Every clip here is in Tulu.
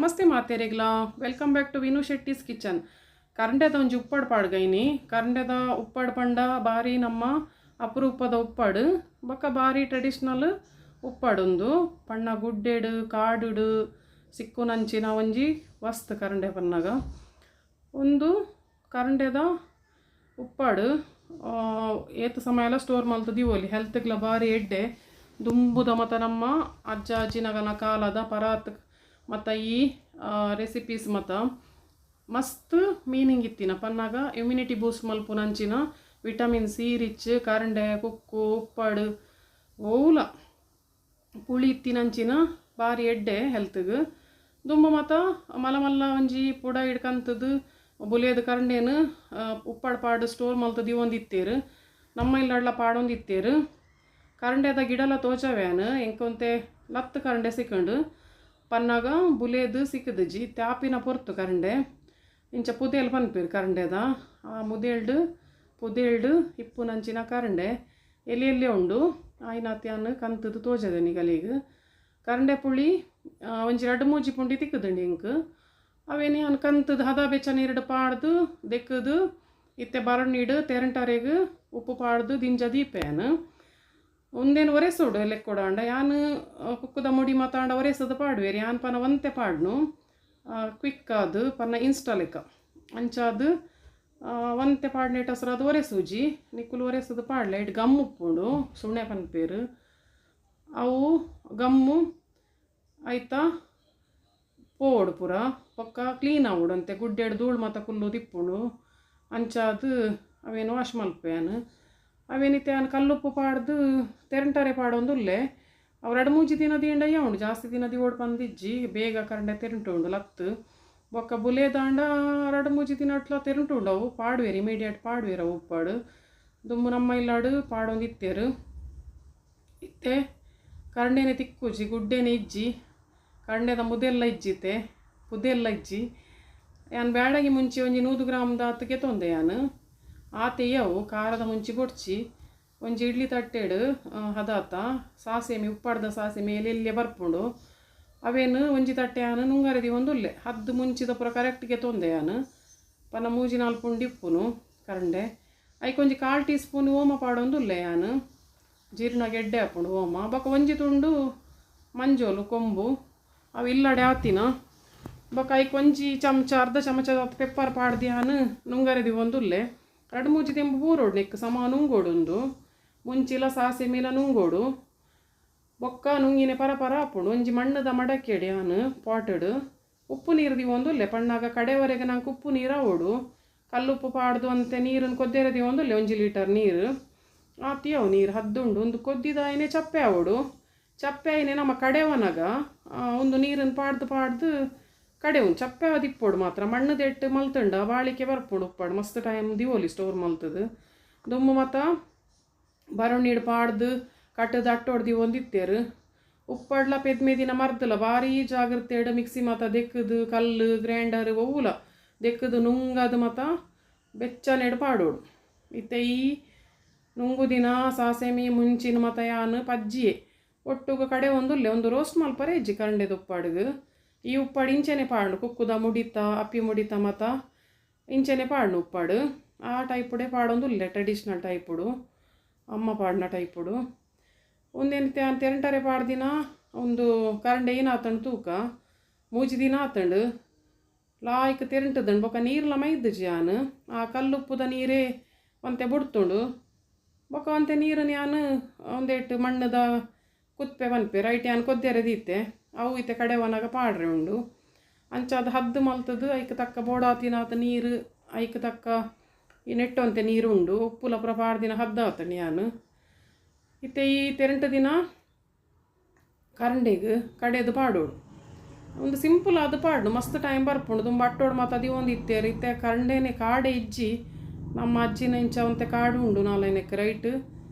Namaste ಮಾತೆರೆಗ್ಲ. Welcome back to Vinu Shetty's kitchen. ಕರಂಡೆದ ಒಂಜಿ ಉಪ್ಪಾಡು ಪಾಡ್ಗೈನಿ. ಕರಂಡೆದ ಉಪ್ಪಾಡು ಪಂಡ ಬಾರಿ ನಮ್ಮ ಅಪರೂಪದ ಉಪ್ಪಾಡು, ಬೊಕ್ಕ ಬಾರಿ ಟ್ರೆಡಿಷ್ನಲ್ ಉಪ್ಪಾಡೊಂದು. ಪಣ್ಣ ಗುಡ್ಡೆಡು ಕಾಡುಡು ಸಿಕ್ಕುನಂಚಿನ ಒಂಜಿ ವಸ್ತು ಕರಂಡೆ ಪನ್ನಗ. ಒಂದು ಕರಂಡೆದ ಉಪ್ಪಾಡು ಏತ್ ಸಮಯ ಎಲ್ಲ ಸ್ಟೋರ್ ಮಲ್ತು ದೀವೊಲಿ, ಹೆಲ್ತ್ಗ್ಲ ಬಾರಿ ಎಡ್ಡೆ. ದುಂಬುದ ಮತ ನಮ್ಮ ಅಜ್ಜ ಅಜ್ಜಿನಗನ ಕಾಲದ ಪರಾತ್ ಮತ್ತು ಈ ರೆಸಿಪೀಸ್ ಮತ ಮಸ್ತ್ ಮೀನಿಂಗ್ ಇತ್ತಿನ. ಪನ್ನಾಗ ಇಮ್ಯುನಿಟಿ ಬೂಸ್ಟ್ ಮಲ್ಪುನಂಚಿನ ವಿಟಮಿನ್ ಸಿ ರಿಚ್ ಕರಂಡೆ, ಕುಕ್ಕು, ಉಪ್ಪಾಡು ಓಲ ಪುಳಿ ಇತ್ತಿನಂಚಿನ ಬಾರಿ ಎಡ್ಡೆ ಹೆಲ್ತ್ಗ್. ದುಂಬು ಮತ ಮಲ್ಲ ಮಲ್ಲ ಒಂಜಿ ಪುಡ ಹಿಡ್ಕಂತದ್ದು ಬುಲಿಯದ ಕರಂಡೇನು ಉಪ್ಪಾಡು ಪಾಡು ಸ್ಟೋರ್ ಮಲ್ತು ದೀವೊಂದಿತ್ತೇರು. ನಮ್ಮ ಇಲ್ಲಡ್ಲ ಪಾಡೊಂದಿತ್ತೇರು. ಕರಂಡೆದ ಗಿಡಲ ತೋಜವ್ಯಾನ್ ಎಂಕೊಂತೆ ಲತ್ತು ಕರಂಡೆ ಸಿಕ್ಕಂಡು. ಪನ್ನಾಗ ಬುಲೇದು ಸಿಕ್ಕದಿಜ್ಜಿ, ತ್ಯಾಪಿನ ಪೊರ್ತು ಕರಂಡೆ. ಇಂಚ ಪುದೆಲ್ ಪನ್ಪೇರು ಕರಂಡೆದ. ಆ ಮುದೇಲ್ಡು ಪುದೇಲ್ಡು ಇಪ್ಪುನಂಚಿನ ಕರಂಡೆ ಎಲ್ಲಿ ಎಲ್ಲೇ ಉಂಡು. ಆಯ್ನಾತ್ಯಾನ್ ಕಂತದ್ದು ತೋಜದೆ ನಿಗಲಿಗ್. ಕರಂಡೆ ಪುಳಿ ಒಂಜಿ ರಡ್ಡ್ ಮೂಜಿ ಪುಂಡಿ ತಿಕ್ಕುದುಂಡು ಎಂಕ್. ಅವೇನೆ ಯಾನ್ ಕಂತದ್ದು ಹದ ಬೆಚ್ಚ ನೀರುಡು ಪಾಡ್ದು ದೆಕ್ಕದು ಇತ್ತೆ ಬರಣಿಡು ತೆರಂಟರೆಗ್ ಉಪ್ಪು ಪಾಡ್ದು ದಿಂಜ ದೀಪೇನು. ಉಂದೇನು ಒರೆಸೋಡು ಲೆಕ್ಕೊಡಾಂಡ ಯಾನ್ ಕುಕ್ಕುದ ಮುಡಿ ಮತಾಂಡ ಒರೆಸೋದು ಪಾಡುವೇರು. ಯಾನ್ ಪನ ಒಂತೆ ಪಾಡ್ನು ಕ್ವಿಕ್ ಆದ್ ಪನ್ನ ಇನ್ಸ್ಟಾ ಲೆಕ್ಕ ಅಂಚಾದ್ ಒಂತೆ ಪಾಡ್ನೇಟ ಹಸ್ರು ಅದು ಒರೆಸೂಜಿ. ನಿಕ್ಕುಲು ಒರೆಸೋದು ಪಾಡ್ಲೆ. ಇಟ್ಟು ಗಮ್ ಉಪ್ಪುಂಡು, ಸುಣ್ಣೆ ಪನ್ಪೇರು ಅವು. ಗಮ್ಮು ಆಯ್ತಾ ಪೋವೊಡು ಪೂರ, ಬೊಕ್ಕ ಕ್ಲೀನ್ ಆವೊಡು. ಅಂತೆ ಗುಡ್ಡೆಡ್ ಧೂಳು ಮಾತ ಕುಲ್ಲು ದಿಪ್ಪುಂಡು. ಅಂಚಾದ್ ಅವೇನು ವಾಶ್ ಮಲ್ಪೆ ಯಾನ್. ಅವೇನಿತ್ತೆ ಯಾನ್ ಕಲ್ಲುಪ್ಪು ಪಾಡ್ದು ತೆರಂಟರೆ ಪಾಡೊಂದುಲ್ಲೆ. ಅವು ರಡ್ಡ್ ಮೂಜಿ ದಿನ ದೀಂಡ ಉಂಡು, ಜಾಸ್ತಿ ದಿನ ದಿವೋಡು ಪಂದಿಜ್ಜಿ. ಬೇಗ ಕರಂಡೆ ತೆರಂಟು ಉಂಡು ಲತ್ತು. ಬೊಕ್ಕ ಬುಲೇದಾಂಡ ರಡ್ಡ್ ಮೂಜಿ ದಿನ ಅಟ್ಲ ತೆರಂಟು ಉಂಡು. ಅವು ಪಾಡುವೆರು, ಇಮಿಡಿಯೇಟ್ ಪಾಡುವೆರು ಅವು ಉಪ್ಪಾಡು. ದುಂಬು ನಮ್ಮ ಇಲ್ಲಾಡು ಪಾಡೊಂದಿತ್ತೇರು. ಇತ್ತೆ ಕರಂಡೆನೆ ತಿಕ್ಕುಜಿ, ಗುಡ್ಡೆನೆ ಇಜ್ಜಿ, ಕರಂಡೆದ ಮುದೆಲ್ಲ ಇಜ್ಜಿತೆ, ಪುದೆಲ್ಲ ಇಜ್ಜಿ. ಯಾನ್ ಬ್ಯಾಡಗಿ ಮುಂಚೆ ಒಂಜಿ 100 ಗ್ರಾಮ್ ದಾತ್ ತೊಂದೆ ಯಾನ್. ಆತೆಯವು ಖಾರದ ಮುಂಚಿ ಬೊಡ್ಚಿ. ಒಂಜಿ ಇಡ್ಲಿ ತಟ್ಟೆಡು ಹದಾತ ಸಾಸೆಮಿ, ಉಪ್ಪಾಡ್ದ ಸಾಸೆಮಿ ಎಲ್ಲೆಲ್ಲೆ ಬರ್ಪುಂಡು. ಅವೇನು ಒಂಜಿ ತಟ್ಟೆ ಯಾನ್ ನುಂಗರೆ ದೀವೊಂದುಲ್ಲೆ. ಹದ್ದು ಮುಂಚಿದ ಪೂರ ಕರೆಕ್ಟ್ಗೆ ತೊಂದೆ ಯಾನ್. ಪನ್ನ ಮೂಜಿ ನಾಲ್ಕು ಪುಂಡಿ ಉಪ್ಪುನು ಕರಂಡೆ. ಐಕ್ ಒಂಜಿ ಕಾಲು ಟೀ ಸ್ಪೂನ್ ಓಮ ಪಾಡೊಂದುಲ್ಲೆ ಯಾನ್. ಜೀರ್ಣ ಗೆಡ್ಡೆ ಆಪುಂಡು ಓಮ. ಬೊಕ್ಕ ಒಂಜಿ ತುಂಡು ಮಂಜೋಲು ಕೊಂಬು, ಅವು ಇಲ್ಲಡೆ ಆತಿನ. ಬೊಕ್ಕ ಐಕ್ ಒಂಜಿ ಚಮಚ ಅರ್ಧ ಚಮಚ ಪೆಪ್ಪರ್ ಪಾಡ್ದು ಯಾನ್ ನುಂಗರೆ ದೀವೊಂದುಲ್ಲೆ. ರಡ್ಡ್ ಮೂಜಿ ತೆಂಬು ಬೂರೋಡು ನೆಕ್ ಸಮ ನುಂಗೋಡುಂದು. ಮುಂಚಿಲ ಸಾಸಿಮಿಲ ನುಂಗೋಡು. ಬೊಕ್ಕ ನುಂಗಿನ ಪರ ಪರ ಆಪುಂಡು. ಒಂಜಿ ಮಣ್ಣುದ ಮಡಕೆಡ್ ಯಾನ್ ಪಾಟುಡು ಉಪ್ಪು ನೀರು ದೀವೊಂದುಲ್ಲೆ. ಪಣ್ಣಾಗ ಕಡೆವರೆಗೆ ನಂಗೆ ಉಪ್ಪು ನೀರು ಆವೊಡು. ಕಲ್ಲುಪ್ಪು ಪಾಡ್ದು ಅಂತೆ ನೀರನ್ನು ಕೊದ್ದೆರೆ ದೀವೊಂದುಲ್ಲೆ. 1 ಲೀಟರ್ ನೀರು ಆತಿಯವು ನೀರು ಹದ್ದುಂಡು. ಒಂದು ಕೊದ್ದಿದಾಯನೆ ಚಪ್ಪೆ ಆವೊಡು. ಚಪ್ಪೆ ಆಯ್ನೆ ನಮ್ಮ ಕಡೆವನಗ ಒಂದು ನೀರನ್ನು ಪಾಡ್ದು ಪಾಡ್ದು ಕಡೆವು ಚಪ್ಪೆ ದಿಪ್ಪೊಡು ಮಾತ್ರ. ಮಣ್ಣು ದೆಟ್ಟು ಮಲ್ತುಂಡ ಬಾಳಿಕೆ ಬರ್ಪುಂಡು ಉಪ್ಪಾಡು. ಮಸ್ತ್ ಟೈಮ್ ದಿವೊಲಿ ಸ್ಟೋರ್ ಮಲ್ತದು. ದುಂಬು ಮತ ಬರೊಣಿಡ್ ಪಾಡ್ದು ಕಟ್ಟದ ಅಟ್ಟೋಡು ದೀವೊಂದಿತ್ತೇರು. ಉಪ್ಪಾಡ್ಲ ಪೆದ್ಮೆದಿನ ಮರ್ದಲ ಭಾರಿ ಜಾಗ್ರತೆಡ್ ಮಿಕ್ಸಿ ಮಾತ ದೆಕ್ಕದು, ಕಲ್ಲು ಗ್ರೈಂಡರ್ ಒವ್ವುಲ ದೆಕ್ಕದು ನುಂಗದು ಮಾತ ಬೆಚ್ಚನೆಡ್ ಪಾಡೋಡು. ಇತ್ತೆ ಈ ನುಂಗುದಿನ ಸಾಸೆಮಿ ಮುಂಚಿನ ಮತ ಯಾನ್ ಪಜ್ಜಿಯೆ ಒಟ್ಟುಗು ಕಡೆ ಒಂದುಲ್ಲೆ. ಒಂದು ರೋಸ್ಟ್ ಮಲ್ಪರೆ ಇಜ್ಜಿ ಕರಂಡೆದ ಉಪ್ಪಾಡುಗು. ಈ ಉಪ್ಪಾಡು ಇಂಚೆನೆ ಪಾಡು, ಕುಕ್ಕುದ ಮುಡಿತ ಅಪ್ಪಿ ಮುಡಿತ ಮತ ಇಂಚೆನೆ ಪಾಡ್ನು ಉಪ್ಪಾಡು. ಆ ಟೈಪುಡೆ ಪಾಡೊಂದುಲ್ಲೆ, ಟ್ರೆಡಿಷ್ನಲ್ ಟೈಪುಡು, ಅಮ್ಮ ಪಾಡ್ನ ಟೈಪುಡು. ಒಂದೇನಿತ್ತೆ ತೆರಂಟರೆ ಪಾಡ್ದಿನ ಒಂದು ಕರಂಡೆ ಏನಾತಂಡು ತೂಕ ಮೂಜಿ ದಿನ ಆತಂಡು ಲಾಯ್ಕ್ ತೆರಂಟದಂಡು. ಬೊಕ್ಕ ನೀರ್ಲ ಮೈದ್ದುಜಿ ಯಾನ್. ಆ ಕಲ್ಲುಪ್ಪುದ ನೀರೇ ಒಂತೆ ಬುಡ್ತುಂಡು. ಬೊಕ್ಕ ಒಂತೆ ನೀರನ್ನು ಯಾನ್ ಒಂದೇಟು ಮಣ್ಣುದ ಕುತ್ಪೆ ಪನ್ಪೆ ರೈಟ್ ಯಾನ್ ಕೊದ್ದೆರೆ ದೀತೆ. ಅವು ಇತ್ತೆ ಕಡೆವನಾಗ ಪಾಡ್ರೆ ಉಂಡು. ಅಂಚಾದ ಹದ್ದು ಮಲ್ತದು ಐಕ್ ತಕ್ಕ ಬೋಡಾತಿನಾತ ನೀರು, ಐಕ್ ತಕ್ಕ ಈ ನೆಟ್ಟೊಂತೆ ನೀರು ಉಂಡು. ಉಪ್ಪುಲ ಪೂರ ಪಾಡ್ದಿನ ಹದ್ದು ಆತಂಡು ಯಾನ್. ಇತ್ತೆ ಈ ತೆರಂಟು ದಿನ ಕರಂಡೆಗ್ ಕಡೆದು ಪಾಡೋಡು. ಒಂದು ಸಿಂಪಲ್ ಆದ್ ಪಾಡ್ನು, ಮಸ್ತ್ ಟೈಮ್ ಬರ್ಪುಂಡು. ದುಂಬು ಅಟ್ಟೋಡು ಮಾತ ದೀವೊಂದಿತ್ತೇರು. ಇತ್ತೆ ಕರಂಡೆನೆ ಕಾಡೆ ಇಜ್ಜಿ. ನಮ್ಮ ಅಜ್ಜಿನ ಇಂಚ ಒಂತೆ ಕಾಡು ಉಂಡು ನಾಲೈನಕ್ಕೆ ರೈಟ್.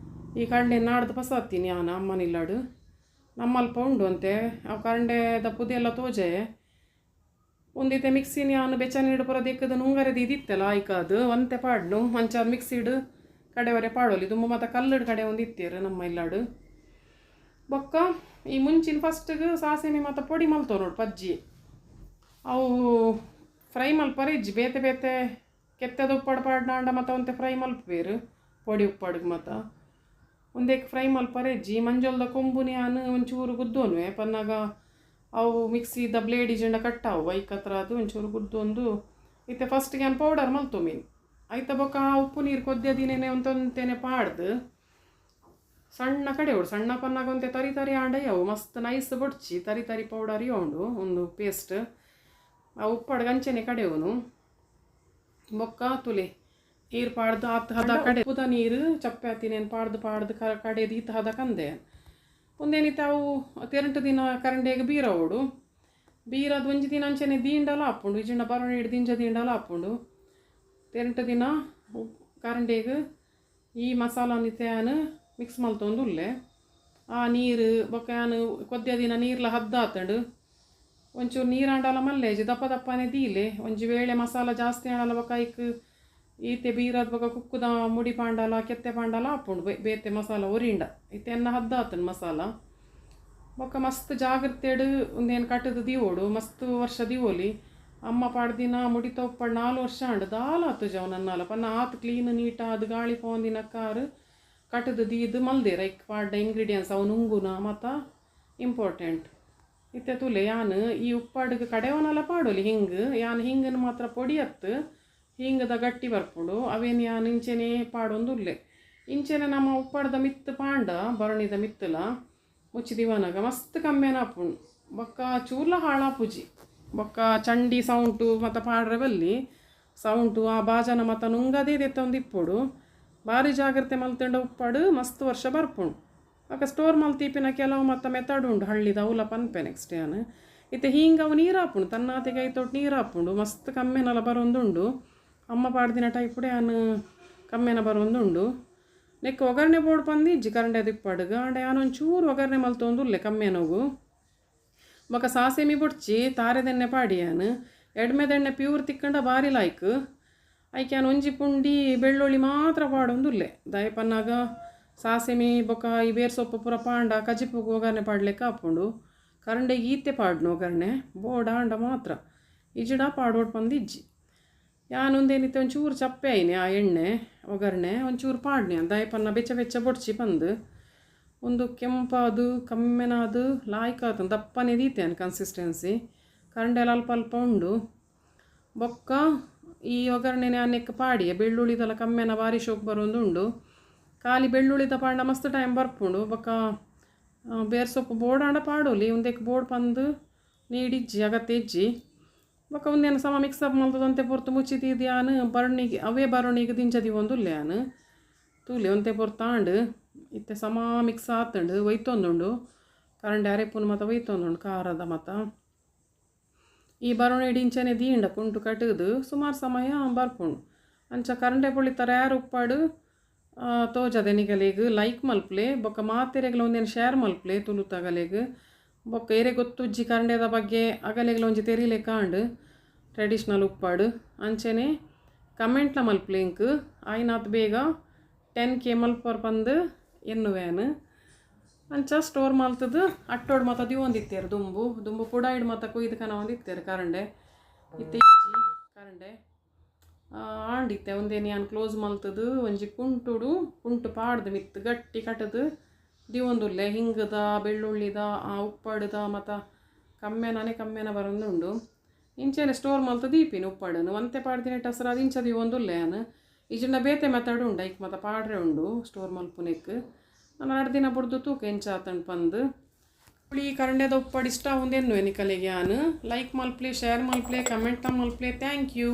ಈ ಕರಂಡೆ ನಾಡ್ದು ಪಸಾತ್ತೀನಿ ಯಾನ್ ಅಮ್ಮನಿಲ್ಲಾಡು. ನಮ್ಮಲ್ಪ ಉಂಡು ಅಂತೆ ಅವು ಕರಂಡೆದ ಪುದೆಲ್ಲ ತೋಜೆ. ಒಂದಿತ್ತೆ ಮಿಕ್ಸಿನ ಯಾನ್ ಬೆಚ್ಚ ನೀರು ಪೂರ ದೆಕ್ಕದು ನುಂಗರೆ ದೀದಿತ್ತಲ್ಲ ಆಯ್ಕಾದು ಒಂತೆ ಪಾಡ್ನು. ಅಂಚಾದ್ ಮಿಕ್ಸಿಡ್ ಕಡೆವರೆ ಪಾಡೋಲಿ. ದುಂಬು ಮಾತ ಕಲ್ಲುಡು ಕಡೆ ಒಂದು ಇತ್ತೇರು ನಮ್ಮ ಇಲ್ಲಾಡು. ಬೊಕ್ಕ ಈ ಮುಂಚಿನ ಫಸ್ಟ್ಗೆ ಸಾಸಿಮೆ ಮಾತ ಪೊಡಿ ಮಲ್ತೊ ನೋಡು ಪಜ್ಜಿ. ಅವು ಫ್ರೈ ಮಲ್ಪರೆ ಇಜ್ಜಿ ಬೇತೆ ಬೇತೆ ಕೆತ್ತೆದ ಉಪ್ಪಾಡು ಪಾಡ್ನಾಂಡ ಮತ್ತು ಒಂತೆ ಫ್ರೈ ಮಲ್ಪೇರು ಪೊಡಿ ಉಪ್ಪಾಡಿಗೆ ಮತ ಒಂದೇಕ್ ಫ್ರೈ ಮಲ್ಪರೆ ಇಜ್ಜಿ. ಮಂಜೊಲ್ದ ಕೊಂಬುನಿ ಯಾನ್ ಒಂಚೂರು ಗುದ್ದೋನ್ವೆ ಪನ್ನಾಗ ಅವು ಮಿಕ್ಸಿದ ಬ್ಲೇಡ್ ಇಜ್ಜಿಂಡ ಕಟ್ಟಾವು ಐಕ್ ಹತ್ರ ಅದು ಒಂಚೂರು ಗುದ್ದೊಂದು ಇತ್ತೆ ಫಸ್ಟ್ಗೆ ಯಾನ್ ಪೌಡರ್ ಮಲ್ತೊಮೀನ್. ಐತ ಬೊಕ್ಕ ಆ ಉಪ್ಪು ನೀರು ಕೊದ್ಯ ದಿನೇನೆ ಒಂತೊಂತೇನೆ ಪಾಡ್ದು ಸಣ್ಣ ಕಡೆ ಉಡು ಸಣ್ಣ ಪನ್ನಾಗ ಒಂತೆ ತರಿ ತರಿ ಆಂಡ ಅವು ಮಸ್ತ್ ನೈಸ್ ಬೊಡ್ಚಿ ತರಿ ತರಿ ಪೌಡರ್ ಉಂಡು ಒಂದು ಪೇಸ್ಟ್ ಆ ಉಪ್ಪಾಡ್ಗೆ ಅಂಚೆನೆ ಕಡೆಯವನು. ಬೊಕ್ಕ ತುಲೆ ನೀರು ಪಾಡ್ದು ಆತ್ ಹದ ಕಡೆ ಉಪ್ಪುದ ನೀರು ಚಪ್ಪೆ ಆತಿನೇನು ಪಾಡ್ದು ಪಾಡ್ದು ಕಡೆದು ಈತ ಹದ ಕಂದೆ ಒಂದೇನಿತ್ತೆ ಅವು ತೆರಂಟು ದಿನ ಕರಂಡೆಗೆ ಬೀರ ಓಡು ಬೀರದು ಒಂಜಿ ದಿನ ಅಂಚೆನೆ ದೀಂಡಲ ಆಪುಂಡು ಇಜಿಂಡ ಬರೋಣ ಹಿಡ್ದು ದಿಂಜ ದೀಂಡಲ ಆಪುಂಡು. ತೆರಂಟು ದಿನ ಕರಂಡೆಗ್ ಈ ಮಸಾಲ ಯಾನ್ ಮಿಕ್ಸ್ ಮಲ್ತೊಂದು ಉಲ್ಲೆ ಆ ನೀರು ಬೊಕ್ಕ ಯಾನ್ ಕೊದ್ಯ ದಿನ ನೀರ್ಲ ಹದ್ದಾತಂಡು ಒಂಚೂರು ನೀರಾಂಡಲ ಮಲ್ಲೇಜಿ ದಪ್ಪ ದಪ್ಪನೆ ದೀಲೆ ಒಂಜಿ ವೇಳೆ ಮಸಾಲ ಜಾಸ್ತಿ ಆಂಡಲ ಬೊಕ್ಕ ಐಕ್ ಈತೆ ಬೀರದ್ ಬೊಕ್ಕ ಕುಕ್ಕುದ ಮುಡಿ ಪಾಂಡಲ ಕೆತ್ತೆ ಪಾಂಡಲ ಆಪುಂಡು ಬೇತೆ ಮಸಾಲ ಒರಿಂಡ ಇತ್ತೆ ಎನ್ನ ಹದ್ದಾತಂಡು ಮಸಾಲ. ಬೊಕ್ಕ ಮಸ್ತ್ ಜಾಗ್ರತೆಡ್ ಉಂದೇನು ಕಟ್ಟದು ದೀವೋಡು ಮಸ್ತ್ ವರ್ಷ ದೀವೋಲಿ. ಅಮ್ಮ ಪಾಡ್ದಿನ ಮುಡಿತ ಉಪ್ಪಡ್ 4 ವರ್ಷ ಆಂಡ್ ದಾಲ ಆತುಜ ಅವು ನನ್ನಾಲ ಪನ್ನ ಆತ್ ಕ್ಲೀನ್ ನೀಟ್ ಆದ್ ಗಾಳಿ ಪೋಂದಿನ ಕಾರು ಕಟ್ಟದು ದೀದ್ ಮಲ್ದೇರ್ ಐಕ್ ಪಾಡ್ಡ ಇಂಗ್ರೀಡಿಯೆಂಟ್ಸ್ ಅವು ನುಂಗುನ ಮತ ಇಂಪಾರ್ಟೆಂಟ್. ಇತ್ತೆ ತುಲೆ ಯಾನ್ ಈ ಉಪ್ಪಾಡಿಗೆ ಕಡೆವನಲ ಪಾಡೋಲಿ ಹಿಂಗೆ ಯಾನ್ ಹಿಂಗನ್ ಮಾತ್ರ ಪೊಡಿ ಅತ್ತು ಹಿಂಗದ ಗಟ್ಟಿ ಬರ್ಪುಂಡು ಅವೇನು ಯಾನ್ ಇಂಚೆನೆ ಪಾಡೊಂದು ಉಲ್ಲೆ. ಇಂಚೆನೆ ನಮ್ಮ ಉಪ್ಪಾಡ್ದ ಮಿತ್ತು ಪಾಂಡ ಬರಣಿದ ಮಿತ್ತಲ ಮುಚ್ಚಿ ದಿವನಾಗ ಮಸ್ತ್ ಕಮ್ಮೆನ ಆಪುಂಡು ಬೊಕ್ಕ ಚೂರ್ಲ ಹಾಳಾಪುಜಿ. ಬೊಕ್ಕ ಚಂಡಿ ಸೌಂಟು ಮತ್ತು ಪಾಡ್ರೆ ಬಲ್ಲಿ ಸೌಂಟು ಆ ಬಾಜನ ಮತ ನುಂಗದೇ ದೆತ್ತೊಂದು ಇಪ್ಪೊಡು ಭಾರಿ ಜಾಗ್ರತೆ ಮಲ್ತಂಡ ಉಪ್ಪಾಡು ಮಸ್ತ್ ವರ್ಷ ಬರ್ಪುಂಡು. ಬೊಕ್ಕ ಸ್ಟೋರ್ ಮಲ್ತೀಪಿನ ಕೆಲವು ಮತ್ತ ಮೆಥಡ್ ಉಂಡು ಹಳ್ಳಿದ ಅವುಲ ಪನ್ಪೆ ನೆಕ್ಸ್ಟ್ ಯಾನ್. ಇತ್ತೆ ಹಿಂಗೆ ಅವು ನೀರು ಆಪುಂಡು ತನ್ನಾತೆಗೆ ಐತೊಟ್ಟು ನೀರು ಆಪುಂಡು ಮಸ್ತ್ ಕಮ್ಮೆನಲ ಬರೊಂದುಂಡು. ಅಮ್ಮ ಪಾಡ್ದಿನ ಟೈಪುಡೆ ಯಾನ್ ಕಮ್ಮೆನ ಬರೊಂದುಂಡು. ನೆಕ್ ಒಗ್ಗರಣೆ ಬೋಡು ಪಂದು ಇಜ್ಜಿ ಕರಂಡೆ ಇಪ್ಪಾಡುಗ ಆಂಡ ಯಾನ್ ಒಂಚೂರು ಒಗ್ಗರಣೆ ಮಲ್ತೊಂದು ಉಲ್ಲೆ ಕಮ್ಮೆನಗು. ಬೊಕ್ಕ ಸಾಸೆಮಿ ಬೊಡ್ಚಿ ತಾರೆದೆಣ್ಣೆ ಪಾಡಿ ಯಾನ್ ಎಡ್ಮೆದೆಣ್ಣೆ ಪ್ಯೂರ್ ತಿಕ್ಕಂಡ ಬಾರಿ ಲಾಯ್ಕ್ ಐಕ್ ಯಾನ್ ಒಂಜಿ ಪುಂಡಿ ಬೆಳ್ಳುಳ್ಳಿ ಮಾತ್ರ ಪಾಡೊಂದುಲ್ಲೆ ದಾಯೆ ಪನ್ನಾಗ ಸಾಸೆಮಿ ಬೊಕ್ಕ ಈ ಬೇರ್ ಸೊಪ್ಪು ಪೂರ ಪಾಂಡ ಕಜಿಪುಗು ಒಗ್ಗರಣೆ ಪಾಡ್ಲೆಕ್ಕ ಆಪುಂಡು. ಕರಂಡೆಗೆ ಈತೆ ಪಾಡ್ನು ಒಗ್ಗರಣೆ ಬೋಡ ಆಂಡ ಮಾತ್ರ ಇಜಿಡ ಪಾಡೋಡು ಪಂದು ಇಜ್ಜಿ. ಯಾನ್ ಒಂದೇನಿತ್ತೆ ಒಂಚೂರು ಚಪ್ಪೆ ಆಯ್ನೆ ಆ ಎಣ್ಣೆ ಒಗ್ಗರಣೆ ಒಂಚೂರು ಪಾಡ್ನೆ ದಾಯೆ ಪನ್ನ ಬೆಚ್ಚ ಬೆಚ್ಚ ಬೊಡ್ಚಿ ಪಂದು ಒಂದು ಕೆಂಪಾದು ಕಮ್ಮೆನಾದು ಲಾಯ್ಕ್ ಆತುಂಡು ದಪ್ಪನೆ ದೀತೆ ಕನ್ಸಿಸ್ಟೆನ್ಸಿ ಕರಂಡೆಲ ಅಲ್ಪ ಅಲ್ಪ ಉಂಡು. ಬೊಕ್ಕ ಈ ಒಗ್ಗರಣೆನೆ ನೆಕ್ ಪಾಡಿಯೆ ಬೆಳ್ಳುಳ್ಳಿದೆಲ್ಲ ಕಮ್ಮೆನ ಬಾರಿ ಶೋಕ್ ಬರೋದು ಉಂಡು. ಖಾಲಿ ಬೆಳ್ಳುಳ್ಳಿದ ಪಾಂಡ ಮಸ್ತ್ ಟೈಮ್ ಬರ್ಪುಂಡು. ಬೊಕ್ಕ ಬೇರ್ ಸೊಪ್ಪು ಬೋಡಾಂಡ ಪಾಡೋಲಿ ಉಂದೆಕ್ ಬೋಡ್ ಪಂದು ನೀಡಿಜ್ಜಿ ಅಗತ್ಯ ಇಜ್ಜಿ. ಬೊಕ್ಕ ಉಂದೆನ್ ಸಮ ಮಿಕ್ಸ್ ಅಪ್ ಮಲ್ತದಂತೆ ಪೊರ್ತು ಮುಚ್ಚಿ ದೀದ್ ಯಾನ್ ಬರಣಿಗೆ ಅವೇ ಬರಣಿಗೆ ದಿಂಜ ದೀವೊಂದುಲ್ಲೆ ಯಾನ್ ತೂಲೆ ಒಂತೆ ಪೊರ್ತು ಇತ್ತೆ ಸಮ ಮಿಕ್ಸ್ ಆತುಂಡು ಒಯ್ತೊಂದುಂಡು ಕರಂಡೆ ಅರೆಪುನು ಮತ ಒಯ್ತೊಂದುಂಡು ಖಾರದ ಮತ. ಈ ಬರಣಿಡ್ ಇಂಚನೆ ದೀಂಡ ಕುಂಟು ಕಟ್ಟುದು ಸುಮಾರು ಸಮಯ ಬರ್ಪುಂಡು. ಅಂಚ ಕರಂಡೆ ಪುಳಿತ ರೇರ್ ಉಪ್ಪಾಡು ತೋಜದೆ ನಿಗಲೆಗ್ ಲೈಕ್ ಮಲ್ಪಲೆ ಬೊಕ್ಕ ಮಾತೆರೆಗ್ಲ ಒಂದೇನು ಶೇರ್ ಮಲ್ಪಲೆ ತುಳುತಗಲೆಗ್ ಬೊಕ್ಕ ಏರೆ ಗೊತ್ತುಜ್ಜಿ ಕರಂಡೆದ ಬಗ್ಗೆ ಅಗಲೆಗ್ಲ ಒಂಜಿ ತೆರಿಲೆ ಕಾಂಡ್ ಟ್ರೆಡಿಷ್ನಲ್ ಉಪ್ಪಾಡು. ಅಂಚೆನೆ ಕಮೆಂಟ್ಲ ಮಲ್ಪಲೆ ಇಂಕ್ ಆಯ್ನಾತ್ ಬೇಗ 10K ಮಲ್ಪರ್ ಪಂದು ಎನ್ನುವೇನು. ಅಂಚ ಸ್ಟೋರ್ ಮಲ್ತದು ಅಟ್ಟೋಡು ಮತ ದಿವೊಂದಿತ್ತೇರು ದುಂಬು ದುಂಬು ಪುಡಾಯಿಡ್ ಮತ ಕುಯ್ದು ಕನ ಒಂದಿತ್ತೇರು ಕರಂಡೆ ಇತ್ತೆ ಇಜ್ಜಿ ಕರಂಡೆ ಆಂಡಿತ್ತೆ ಒಂದೇನು ಯಾನ್ ಕ್ಲೋಸ್ ಮಲ್ತದು ಒಂಜಿ ಕುಂಟುಡು ಕುಂಟು ಪಾಡ್ದು ಮಿತ್ತು ಗಟ್ಟಿ ಕಟ್ಟದು ದಿವೊಂದುಲ್ಲೆ ಹಿಂಗದ ಬೆಳ್ಳುಳ್ಳಿದ ಆ ಉಪ್ಪಾಡುದ ಮತ ಕಮ್ಮೆನನೆ ಕಮ್ಮೆನ ಬರೊಂದುಂಡು. ಇಂಚೆನೆ ಸ್ಟೋರ್ ಮಲ್ತು ದೀಪಿನ ಉಪ್ಪಾಡನು ಒಂತೆ ಪಾಡ್ದಿನ ಟಸರ ಅದು ಇಂಚ ದೀವೊಂದುಲ್ಲೆ ಯಾನ್ ಇಜಿಂಡ ಬೇತೆ ಮೆಥಡ್ ಉಂಡು ಐಕ್ ಮತ ಪಾಡ್ರೆ ಉಂಡು ಸ್ಟೋರ್ ಮಲ್ಪುನೆಕ್ ನಾನು 2 ದಿನ ಬುಡ್ದು ತೂಕ ಎಂಚ ಆತಂಡ್ ಪಂದು. ಹುಳಿ ಕರಂಡೆದ ಉಪ್ಪಾಡು ಇಷ್ಟ ಉಂದೆನ್ನುವೆ ನಿಕಲೆಗ್ ಯಾನ್ ಲೈಕ್ ಮಲ್ಪ್ಲೆ ಶೇರ್ ಮಲ್ಪ್ಲೆ ಕಮೆಂಟ್ ಮಲ್ಪ್ಲೆ. Thank you.